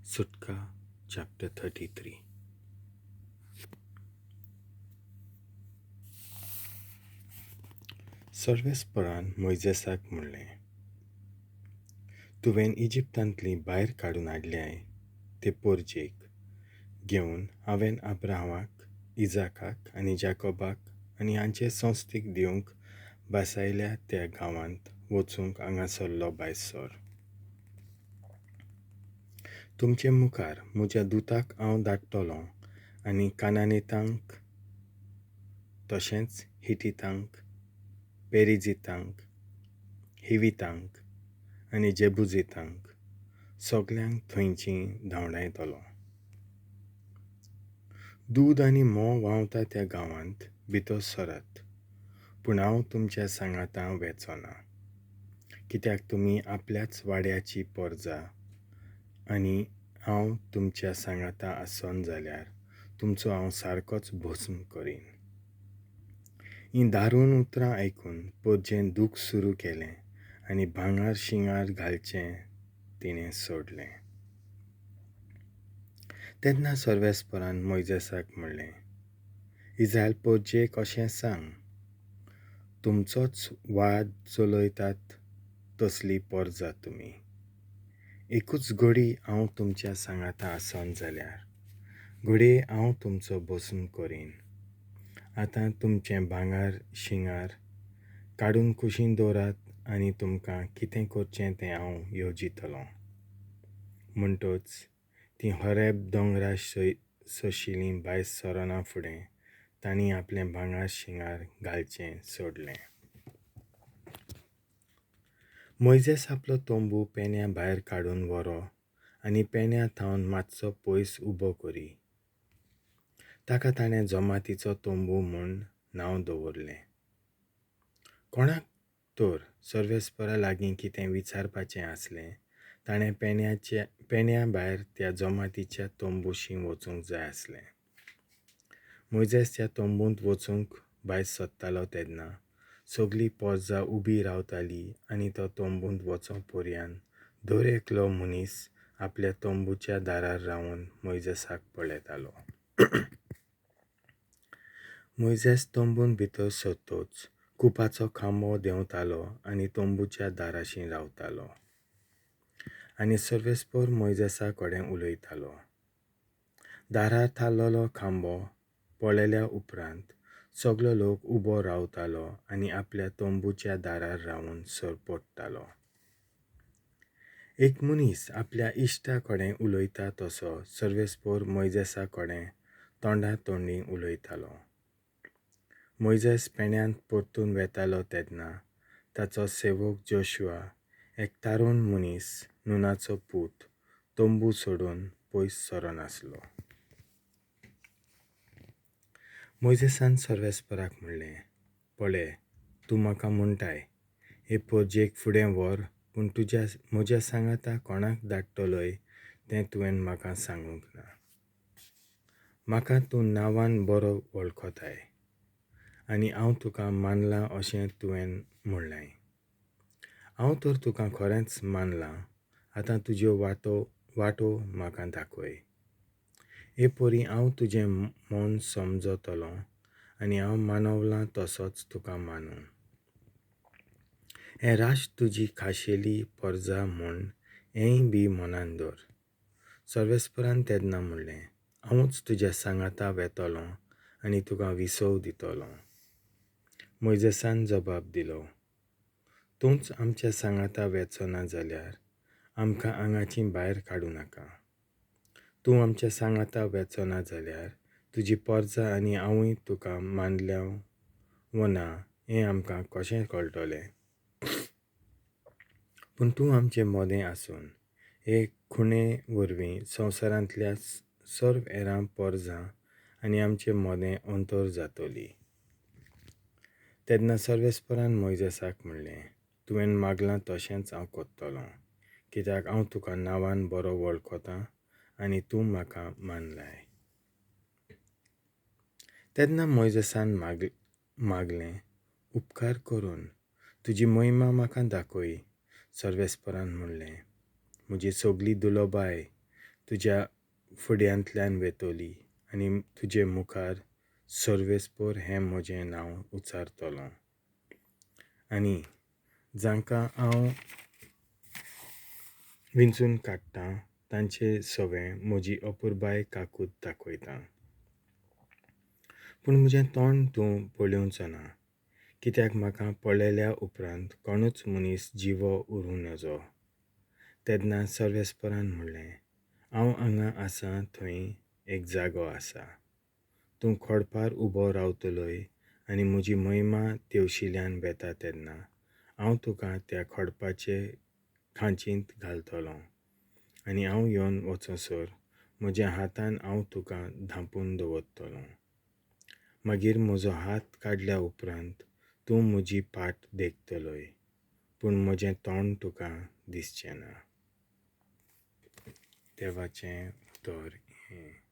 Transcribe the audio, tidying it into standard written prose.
सुटका चॅप्टर 33. सर्वेस्परान मोयजेसाक म्हणलें, तुवें इजिप्तांतली भायर काडून हाडल्याय ते पोरजेक घेवन हांवें अब्राहमाक, इजाकाक आनी जाकोबाक आनी हांचे संस्थेक दिवंक भासायल्या त्या गांवांत वचूंक हांगासरलो भायर सर. तुमचे मुखार म्हज्या दुताक हांव धाडटलो आनी कानानितांक तशेंच हिटितांक, पेरिजितांक, हिवितांक आनी जेबुजितांक सगल्यांक थंयची धांवडायतलो. दूद आनी म्होंव व्हांवता त्या गांवांत भितर सरात, पूण हांव तुमच्या सांगाता वेचो ना, कित्याक तुमी आपल्याच वाड्याची परजा आनी हांव तुमच्या सांगाता आसन जाल्यार तुमचो हांव सारकोच भस्म करीन. हीं दारून उतरां आयकून परजेन दूख सुरू केलें आनी भांगर शिंगार घालचें तिणें सोडलें. तेन्ना सर्वेस्परान मोयजेसाक म्हणलें, इज्रायल परजेक अशें सांग, तुमचोच वाद चलयतात तसली परजा तुमी. एकूच घडी हांव तुमच्या सांगाता आसन जाल्यार घडये हांव तुमचो भस्म करीन. आतां तुमचें भांगर शिंगार काडून कुशीन दवरात आनी तुमकां कितें करचें तें हांव येवजितलों. म्हणटच तीं होरेब दोंगरा सोशिलीं भायर सरना फुडें तांणी आपलें भांगर शिंगार घालचें सोडलें. मोयजेस आपलो तंबू पेन्या भायर काडून व्हरो आनी पेन्या थावन मातसो पयस उबो करी. ताका ताणें जमातीचो तंबू म्हूण नांव दवरलें. कोणाक तर सर्वेस्परा लागीं कितें विचारपाचें आसलें ताणें पेन्या भायर त्या जमातीच्या तंबूशी वचूंक जाय आसलें. मोयजेस त्या तंबूंत वचूंक भायर सरतालो तेन्ना सगली परजा उबी रावताली आनी तो तंबूंत वचो पर्यान दर एकलो मनीस आपल्या तंबूच्या दारार रावन मोयजेसाक पळयतालो. मोयजेस तंबूंत भितर सरतच कुपाचो खांबो देंवतालो आनी तंबूच्या दाराशी रावतालो आनी सर्वेस्पर मोयजेसा कडेन उलयतालो. दारार थारलेलो खांबो पळयल्या उपरांत सगलो लोक उबो रावतालो आनी आपल्या तंबूच्या दारार रावन सरपडटालो. एक मनीस आपल्या इश्टा कडेन उलयता तसो सर्वेस्पर मोयजेसा कडेन तोंडा तोंडी उलयतालो. मोयजेस पेण्यांत परतून वेतालो तेन्ना ताचो सेवक जोशुआ, एक तारुण मनीस, नुनाचो पूत, तंबू सोडून पयस सरनासलो. मोयजेसान सर्वेस्पराक म्हणलें, पळय, तूं म्हाका म्हणटाय, हे परजेक फुडें व्हर, पूण तुज्या म्हज्या सांगाता कोणाक धाडटलोय तें तुवें म्हाका सांगूंक ना. म्हाका तूं नांवान बरो वळखताय आनी हांव तुका मानलां अशें तुवें म्हणलें. हांव तर तुका खरेंच मानलां, आतां तुज्यो वाटो म्हाका दाखय. हे परी हांव तुजें मन समजतलों आनी हांव मानवलां तसोच तुका मानूं. हें राष्ट्र तुजी खाशेली परजा म्हूण हेंय बी मनांत दवर. सर्वेस्परान तेन्ना म्हणलें, हांवूच तुज्या सांगाता वेतलों आनी तुका विसव दितलों. मोयजेसान जबाब दिलो, तूंच आमच्या सांगाता वेचो ना जाल्यार आमकां हांगाची भायर काडूं नाका. तूं आमच्या सांगाता वेचो ना जाल्यार तुजी परजा आनी हांवूय तुका मानल्या वो ना हें आमकां कशें कळटलें? पूण तूं आमचे मदें आसून हे खुणे वरवीं संवसारांतल्या सर्व हेरां परजां आनी आमचे मदें अंतर जातली. तेन्ना सर्वेस्परान मोयजेसाक म्हणलें, तुवें मागलां तशेंच हांव करतलों, कित्याक हांव तुका नांवान बरो वळखतां आनी तूं म्हाका मानलाय. तेन्ना मोयजेसान मागलें, उपकार करून तुजी महिमा म्हाका दाखय. सर्वेस्परान म्हणलें, म्हजी सगली दुलोबाय तुज्या फुड्यांतल्यान वेतोली आनी तुजे मुखार सर्वेस्पोर हें म्हजें नांव उच्चारतलो. आनी जांकां हांव विंचून काडटां तांचे सवें म्हजी अपुरबाय काकूत दाखयता. पूण म्हजें तोंड तूं पळोवचो ना, कित्याक म्हाका पळयल्या उपरांत कोणूच मनीस जिवो उरूं नजो. तेन्ना सर्वेस्परान म्हणलें, हांव हांगा आसा थंय एक जागो आसा. तूं खडपार उबो रावतलोय आनी म्हजी महिमा तेवशिल्यान वेता तेन्ना हांव तुका त्या खडपाचे खांचींत घालतलो आनी हांव येवन वचसर म्हज्या हातान हांव तुका धांपून दवरतलो. मागीर म्हजो हात काडल्या उपरांत तूं म्हजी पाट देखतलोय, पूण म्हजें तोंड तुका दिसचें ना. देवाचें उतर हें.